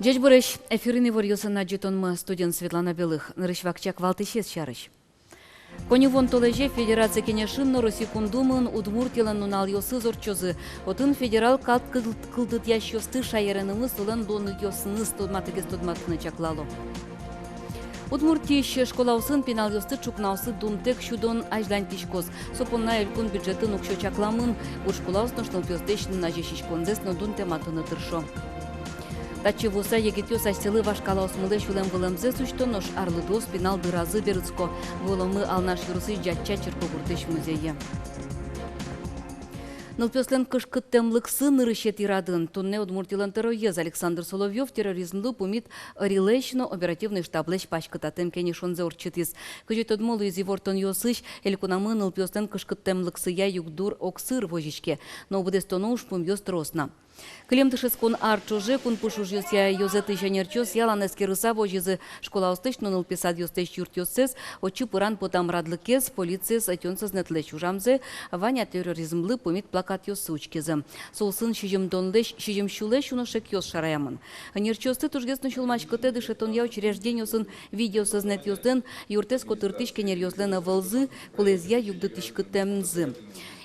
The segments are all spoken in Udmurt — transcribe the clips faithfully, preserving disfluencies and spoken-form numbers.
Ӟечбуресь! Эфирын иворъёсын адӟытонмы, студиын Светлана Белых. Нырысь вакчияк валтӥсез сярысь. Коньывуон толэзе Федерация Кенешын но Россия Кун Думаын Удмуртилэн нуналъёсыз ортчозы. Отын федерал кат кыл-, кылдытъясьёсты шаеренымы, солэн луонлыкъёсыныз тодматэгес тодматыны чаклало. Удмуртиысь школаосын пиналъёсты ӵукнаосы дунтэк сюдон азьланьтӥськоз. Со понна элькун бюджетын уксё чакламын. Гурт школаос нош нылпиослэсь нуназеяськонзэс но дунтэматыны тыршо. Татчы вуыса, егитъёс асьсэлы вашкалаосмылэсь улэм-вылэмзэс усьто, нош арлыдоос пинал дыразы берытско. Вуыломы Алнаш ёросысь Ӟатча черкогуртысь музее. Нылпиослэн кышкыттэмлыксы нырысетӥ радын. Туннэ Удмуртилэн тӧроез Александр Соловьёв терроризмлы пумит ӧрилэсь но оперативной штаблэсь паськытатэм кенешонзэ ортчытӥз. Кызьы тодмо луиз ивортонъёсысь, элькунамы нылпиослэн кышкыттэмлыксыя югдур огсыр возиське, но быдэстоно ужпумъёс трос на. Кылем дышетскон ар ӵоже кун пуш ужъёсъя ёзэтысь ӧнерчиос ялан эскерыса возизы школаослэсь но нылпи садъёслэсь юртъёссэс, отчы пыран потэм радлыкез, полициез ӧтён сӧзнэтлэсь ужамзэ, вань-а терроризмлы пумит плакатъёссы учкизы. Соосын сизьымдонлэсь сизьымсюлэсь уно шекъёс шараямын. Ӧнерчиосты тужгес но сюлмаськытэ дышетонъя учреждениосын видеосӧзнэтъёслэн юртэз котыртӥсь кенеръёслэн ӧвӧлзы, кулэезъя югдытӥськытэмзы.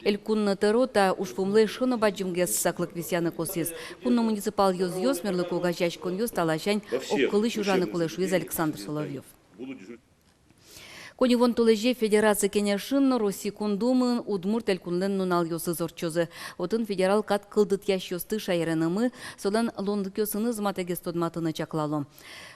Элькун тӧро та ужпумлы эшшо но бадӟымгес саклык висъяны косӥз. Кун но муниципал ёзъёс, мерлыко огазеяськонъёс та ласянь огкылысь ужаны кулэ, шуиз Александр Соловьёв. Коньывуон толэзе Федерация Кенешын но Россия Кун Думаын Удмурт Элькунлэн нуналъёсыз ортчозы. Отын федерал кат кылдытъясьёсты шаеренымы, солэн луонлыкъёсыныз матэгес тодматыны чаклало.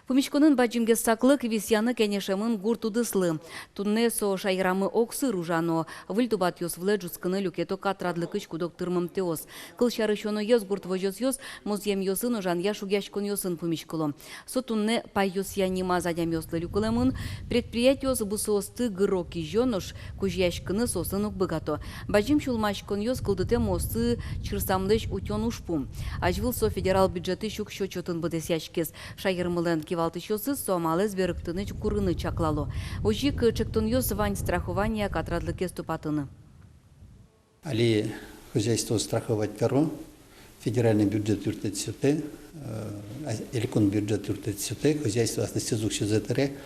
Пумиськонын бадӟымгес саклык висъяны кенешемын гурт удыслы. Туннэ со шаерамы огсыр ужа но, выль тубатъёс вылэ ӝутскыны люкето кат радлыкысь куд-ог тырмымтэос. Кылсярысь, оноез гурт возёсъёс музъемъёсын ужанъя шугъяськонъёсын пумиськыло. Со туннэ пайёсъя нимаз адямиослы люкылэмын. Предприятиос бусыосты гыро-кизё, нош кузёяськыны соосын уг быгато. Бадӟым сюлмаськонъёс кылдытэм муосты чырсамлэсь утён ужпум. Азьвыл со федерал бюджетысь уксё чотын быдэсъяськиз. Шаермылэн кивалтӥсьёсыз со амалэз берыктыны, курыны чаклало. Озьы ик ӵектонъёс вань страхованияя кат радлыкез тупатыны. Али хозяйство страховать каро, федеральный бюджет юрттэт сётэ, э, а, элькун бюджет юрттэт сётэ, хозяйство аслэсьтыз уксёзэ тыре,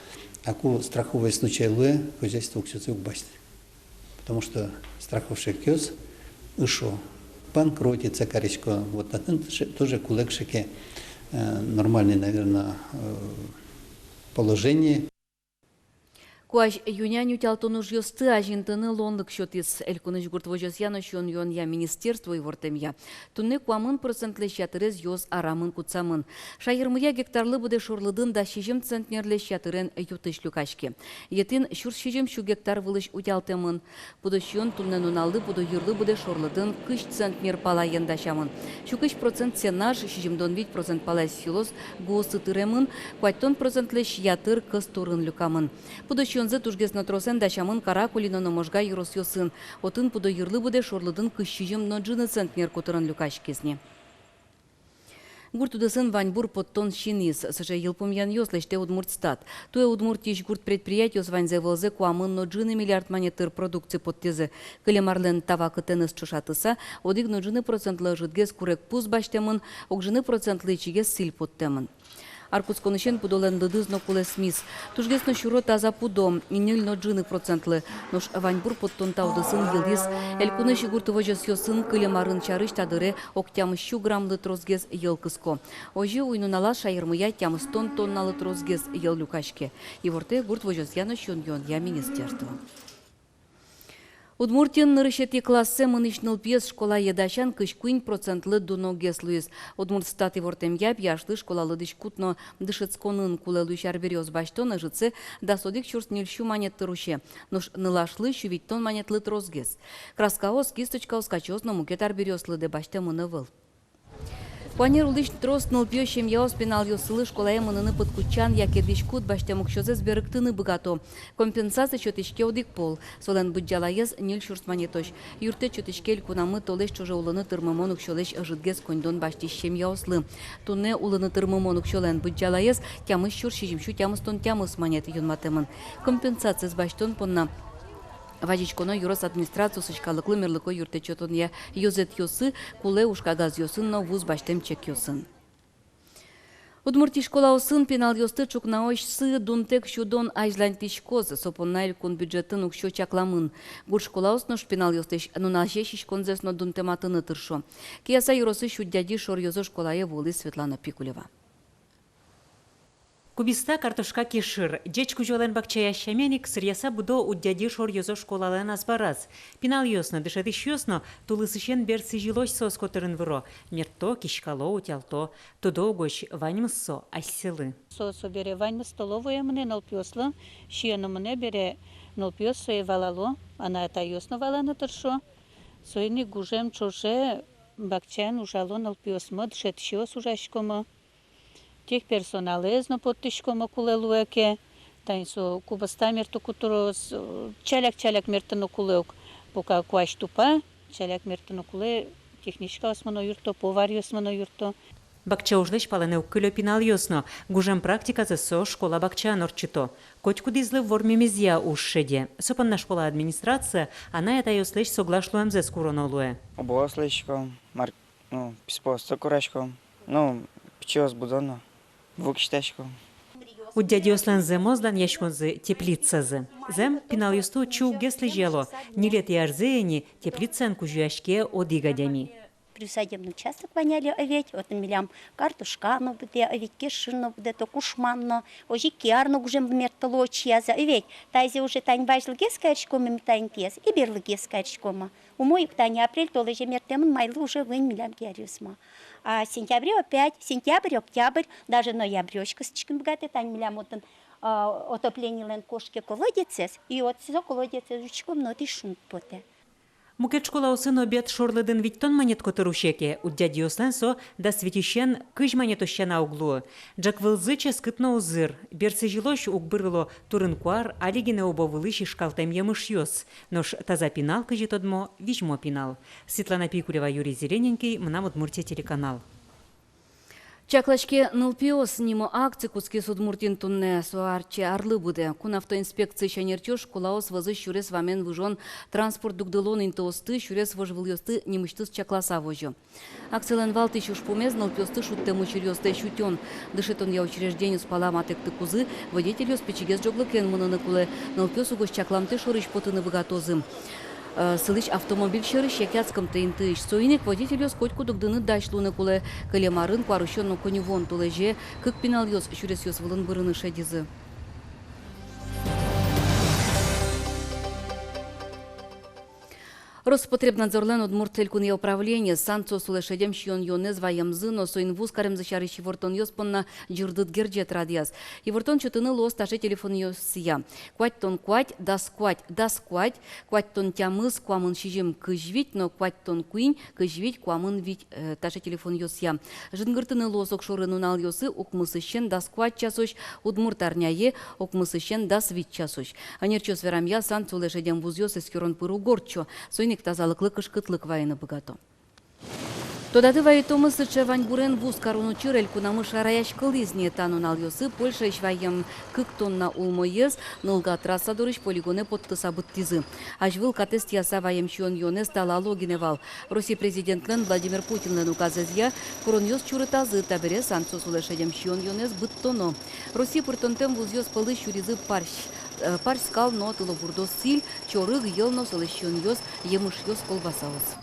а ку страховой случай луэ, хозяйство уксёзэ уг басьты. Потому что страховщикъёс ышо, банкротиться карисько, вот татын тоже, тоже кулэ кыӵе ке, э, нормальный, наверное, э, положение. Куазь ю-нянь утялтон ужъёсты азинтыны луонлык сётӥз элькунысь гурт возёсъя но сиён-юонъя министерство ивортэмъя. Туннэ куамын процентлэсь ятырез ёз арамын кутсамын. Шаермыя гектарлы быдэ шорлыдын дас сизьым центнерлэсь ятырен ю-тысь люкаське. Етӥн сюрс сизьым сю гектар вылысь утялтэмын. Пудо сиён туннэ нуналлы пудо йырлы быдэ шорлыдын кызь центнер палаен дасямын. Сю кызь процент сенаж, сизьымдон вить процент палась силос гуосы тыремын, куатьтон процентлэсь ятыр кӧс турын люкамын. Пудо сиёнзы тужгес но тросэн дасямын Каракулино но Можга ёросъёсын. Отын пудо йырлы быдэ шорлыдын кызь сизьым но ӝыны центнер котырын люкаськиз ни. Гурт удысын ваньбур поттон синйиз. Сыӵе йылпумъянъёс лэсьтэ Удмуртстат. Туэ Удмуртиысь гурт предприятиос ваньзэ вылзэ куамын но ӝыны миллиард манет тыр продукция поттӥзы. Кылем арлэн та вакытэныз ӵошатыса, одӥг но ӝыны процентлы ӧжытгес курегпуз басьтэмын, ог ӝыны процентлы ичигес сӥль поттэмын. Ар кутсконысен пудолэн лыдыз но кулэсмиз. Тужгес но сюро таза пудо, ньыль но ӝыны процентлы. Нош ваньбур поттон та удысын йылӥз. Элькунысь гурт возёсъёсын кылем арын сярысь та дыре ог тямыссю граммлы тросгес йӧл кыско. Озьы уй-нуналаз шаермыя тямыстон тонналы тросгес йӧл люкаське, ивортэ гурт возёсъя но сиён-юонъя министерство. Удмуртиын нырысетӥ классэ мынӥсь нылпиез школае дасян кызь куинь процентлы дуногес луиз. Удмуртстат ивортэмъя, пияшлы школалы дӥськут но дышетсконын кулэ луись арбериос басьтон ӧжытсэ дас одӥг сюрс ньыльсю манет тыр усе, нош нылашлы сю витьтон манетлы тросгес. Краскаос, кисточкаос, качеос но мукет арбериос лыдэ басьтэмын ӧвӧл. Куанер улӥсь трос нылпиё семьяос пиналъёссылы школае мыныны пыдкутчан яке дӥськут басьтэм уксёзэс берыктыны быгато. Компенсация сётӥське одӥг пол. Солэн быдӟалаез ньыль сюрс манетозь. Юрттэт сётӥське элькунамы толэзь ӵоже улыны тырмымон уксёлэсь ӧжытгес коньдон басьтӥсь семьяослы. Туннэ улыны тырмымон уксёлэн быдӟалаез тямыс сюрс сизьымсю тямыстон тямыс манет юнматэмын. Компенсациез басьтон понна вазиськоно ёрос администрациослэсь калыклы мерлыко юрттэт сётонъя ёзэтъёсы, кулэ ужкагазъёсын но вуз басьтэм чекъёсын. Удмуртиысь школаосын пиналъёсты ӵукнаозь сы дунтэк сюдон азьланьтӥськоз. Со понна элькун бюджетын уксё чакламын. Гурт школаос нош пиналъёслэсь нуназе сиськонзэс но дунтэматыны тыршо. Кияса ёросысь Удьяди шоръёзо школае вуылӥз Светлана Пикулева. Кубиста, картошка, кешыр. Ӟеч кузёлэн бакчаяз сямен ик сыръяса будо Удьяди шоръёзо школалэн азбараз. Пиналъёс но, дышетӥсьёс но тулысысен бер сӥзьылозь соос котырын выро. Мерто, киськало, утялто. Тодо угось ваньмыз со асьсэлы. Со, со бере ваньмыз столовое мынэ нылпиослы, сиёно мынэ бере нылпиос сое валало, анай-атайёс но валаны тыршо. Соин ик гужем ӵоже бакчаын ужало нылпиосмы, дышетӥсьёс ужаськомы. Техперсоналэз но поттӥськомы, кулэ луэ ке. Тани со кубиста мертыку туроз, э, чаляк-чаляк мертыны кулэ ук, пока куазь тупа, чаляк мертыны кулэ, техничкаосмы но юртто, поваръёсмы но юртто. Бакча ужлэсь палэнэ уг кылё пиналъёс но. Гужем практиказэс соос школа бакчаын ортчыто. Котькудӥзлы вормемезъя уж шеде. Со понна школа администрация анай-атайёслэсь соглаш луэмзэс куроно луэ. Убоос лэзиськом, мар-, ну, писпуосты кураськом, ну, пичиос будо но, ву кисьтаськом. Удьядиослэн зэмос данъяськонзы — теплицазы. Зэм, пиналъёсты отчы уггес лэзьяло. Ньылетӥ арзэ ини теплицаын кузёяське одӥг адями. Приусадебный участок вань али, а ведь отын милям картошка но будэ, а ведь кешыр но будэ, то кушман но, озьы ик кияр но гужем мерттыло отчы, а ведь тазьы уже тани вазьлыгес кариськомы ми тани тӥез, и берлыгес кариськомы. Умой ик тани апрель толэзе мерттэмын, майлы уже вань милям кияръёсмы. А сентябре опять, сентябрь, октябрь, даже ноябрёзь кыстӥськыны быгатэ, тани милям отын, а, отоплениелэн кошке колодецез, и отчы со колодецез учком, но отысь шуныт потэ. Мукет школаосын обед шорлыдын витьтон манет котыр усе ке, Удьядиослэн со дас витьысен кызь манетозь сяна уг луы. Ӝӧк вылзы ческыт но узыр. Бер сӥзьылозь уг бырыло турын-куар, али гинэ убо вылысь ишкалтэм емышъёс. Нош таза пинал, кызьы тодмо, визьмо пинал. Светлана Пикулева, Юрий Зелененький, «Мынам Удмуртие» телеканал. «Чаклаське, нылпиос» нимо акци кутскиз Удмуртиын туннэ. Со аче арлы будэ. Кун автоинспекциысь ӧнерчиос школаос вӧзысь сюрес вамен выжон, транспорт дугдылон интыосты, сюрес вожвылъёсты нимысьтыз чакласа возё. Акцилэн валтӥсь ужпумез — нылпиосты шудтэм учыръёслэсь утён. Дышетонъя учреждениос пала матэктыкузы, водительёс пичигес ӝоглыкен мыныны кулэ. Нылпиос угось чакламтэ шорысь потыны быгатозы, э, сылӥсь автомобиль сьӧрысь яке адскымтэ интыысь. Соин ик водительёс котьку дугдыны дась луыны кулэ. Кылем арын куарусён но коньывуон толэзе кык пиналъёс сюресъёс вылын бырыны шедизы. Роспотребнадзорлэн Удмурт Элькунъя управлениез санкциос улэ шедем сиён-юонэз ваемзы но соин вуз каремзы сярысь ивортонъёс понна ӟырдыт герӟет радъяз. Ивортон сётыны луоз таӵе телефонъёсъя: куатьтон куать, дас куать, дас куать, куатьтон тямыс, куамын сизьым, кызь вить но куатьтон куинь, кызь вить, куамын вить, э, таӵе телефонъёсъя. Жингыртыны луоз огшоры нуналъёсы укмысысен дас куать часозь, удмурт арняе укмысысен дас вить часозь. Ӧнерчиос верамъя, санкци улэ шедем вузъёс эскерон пыр уг ортчо, соин ик тазалыклы кышкытлык вайыны быгато. Тодады вайытомы, сыӵе ваньбурен вуз карон учыр элькунамы шараяськылӥз ни. Та нуналъёсы Польшаысь ваем кык тонна улмоез Нылга трасса дорысь полигонэ поттыса быдтӥзы. Азьвыл катэз тӥяса ваем сиён-юонэз талало гинэ вал. Россия президентлэн Владимир Путинлэн указэзъя куронъёс чурытазы, табере санкциос улэ шедем сиён-юонэз быдтоно. Россия пыртонтэм вузъёс пӧлысь сюризы парсь, э, парсь скал но тылобурдо сӥль, чорыг, йӧл но сылэ сиёнъёс, емышъёс, колбасаос.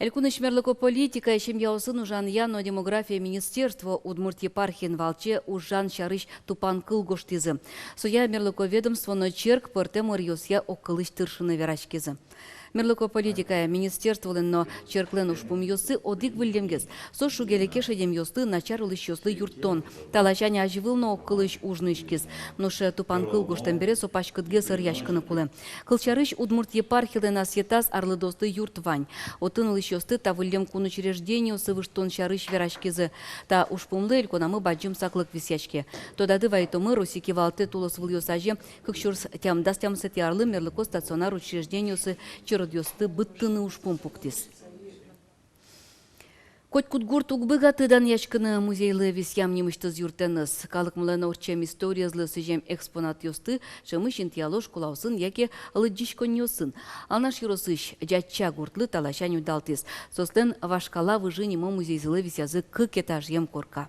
Элькунысь мерлыко политикая, семьяосын ужанъя но демография министерство Удмурт епархиын валче ужан сярысь тупанкыл гожтӥзы. Соя мерлыко ведомство но черк пӧртэм ӧръёсъя огкылысь тыршыны вераськизы. Мерлыко политикая министерстволэн но черклэн ужпумъёссы одӥг выллемгес. Со шуге-леке шедемъёслы, начар улӥсьёслы юрттон. Та ласянь азьвыл но огкылысь уж нуиськиз. Нош тупанкыл гожтэм бере со паськытгес ӧръяськыны кулэ. Кылсярысь, Удмурт епархилэн асъетаз арлыдоослы юрт вань. Отын улӥсьёсты та выллем кун учреждениосы выжтон сярысь вераськизы. Та ужпумлы элькунамы бадӟым саклык висъяське. Тодады вайытомы, Россия кивалтэт улосвылъёс азе кык сюрс тямдас тямысэтӥ арлы мерлыко стационар учреждениосы черодъёсты быдтыны ужпум пуктӥз. Котькуд гурт уг быгаты данъяськыны музейлы висъям нимысьтыз юртэныз. Калыкмылэн ортчем историезлы сӥзем экспонатъёсты ӵемысь интыяло школаосын яке лыдӟиськонниосын. Алнаш ёросысь Ӟатча гуртлы та ласянь удалтӥз. Соослэн «Вашкала выжы» нимо музейзылы висъязы кык этажъем корка.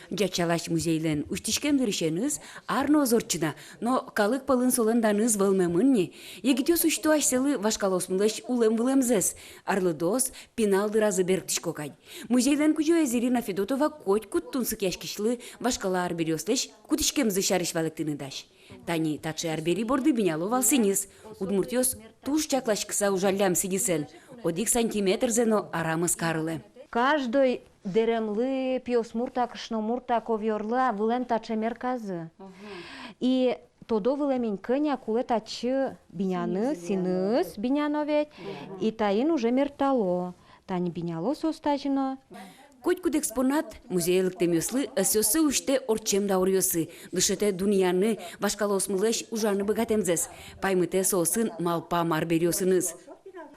Ӟечалась музейлэн усьтӥськем дырысеныз ар но ӧз ортчы на, но калык пӧлын солэн даныз вӧлмемын ни. Егитъёс усьто асьсэлы вашкалаосмылэсь улэм-вылэмзэс, арлыдоос пинал дыразы берыктӥсько кадь. Музейлэн кузёез Ирина Федотова котькуд тунсыкъяськисьлы вашкала арбериослэсь кутӥськемзы сярысь валэктыны дась. Тани таӵе арбери борды биняло вал сӥньыс. Удмуртъёс туж чакласькыса ужаллям сӥньысэн, одӥг сантиметрзэ но арам ӧз карылэ. Каждой дэремлы, пиосмурт-а, кышномурт-а, ковёрлы-а вылэм таӵе мерказы. И тодо вылэм ини, кӧня кулэ татчы биняны, сӥньыс биняно ведь, и таин уже мертало. Тани биняло соос тазьы но. Котькуд экспонат музее лыктэмъёслы ӧсъёссэ усьтэ ортчем дауръёсы, дышетэ дунъяны, вашкалаосмылэсь ужаны быгатэмзэс, паймытэ соосын малпам арбериосыныз.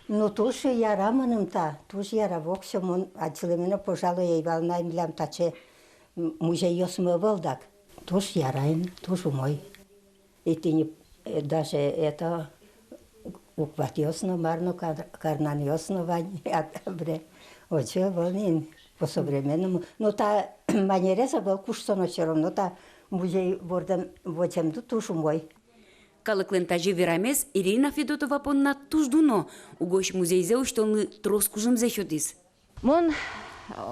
Ну, туж яра мыным та, туж яра. Воксё мон адӟылэме но, пожалуй, ӧй вал на милям таӵе м-, музейёсмы ӧвӧл дак. Туж яра ини, туж умой. И тӥни, э, даже это, ухватъёс но, мар но, кар-, карнанъёс но вань, а, бре. Озьы ӧвӧл ни ини, по-современному. Но та манерез ӧвӧл куштоно, всё равно та музей бордын воземды туж умой. Калыклэн тазьы верамез Ирина Федотова понна туж дуно, угось музейзэ усьтонлы трос кужымзэ сётӥз. Мон, э,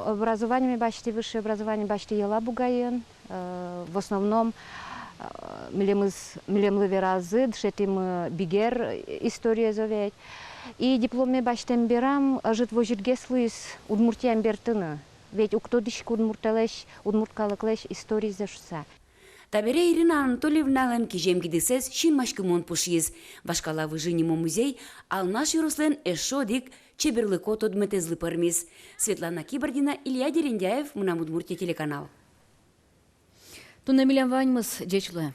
образованиеме басьтӥ, высшее образование басьтӥ Елабугаын, э, в основном, э, милемыз, милемлы веразы, дышетӥмы бигер историез ведь. И дипломме басьтэм берам ӧжыт возьытгес луиз Удмуртиям бертыны. Ведь уг тодӥськы удмуртэлэсь, удмурт калыклэсь историзэ шуыса. Табере Ирина Анатольевналэн кизем-гидысэз синмаськымон пушйиз. Вашкала выжы нимо музей Алнаш ёрослэн эшшо одӥг чеберлыко тодметэзлы пӧрмиз. Светлана Кибардина, Илья Дерендяев, «Мынам Удмуртие» телеканал. Туннэ милям ваньмыз, ӟеч луэ.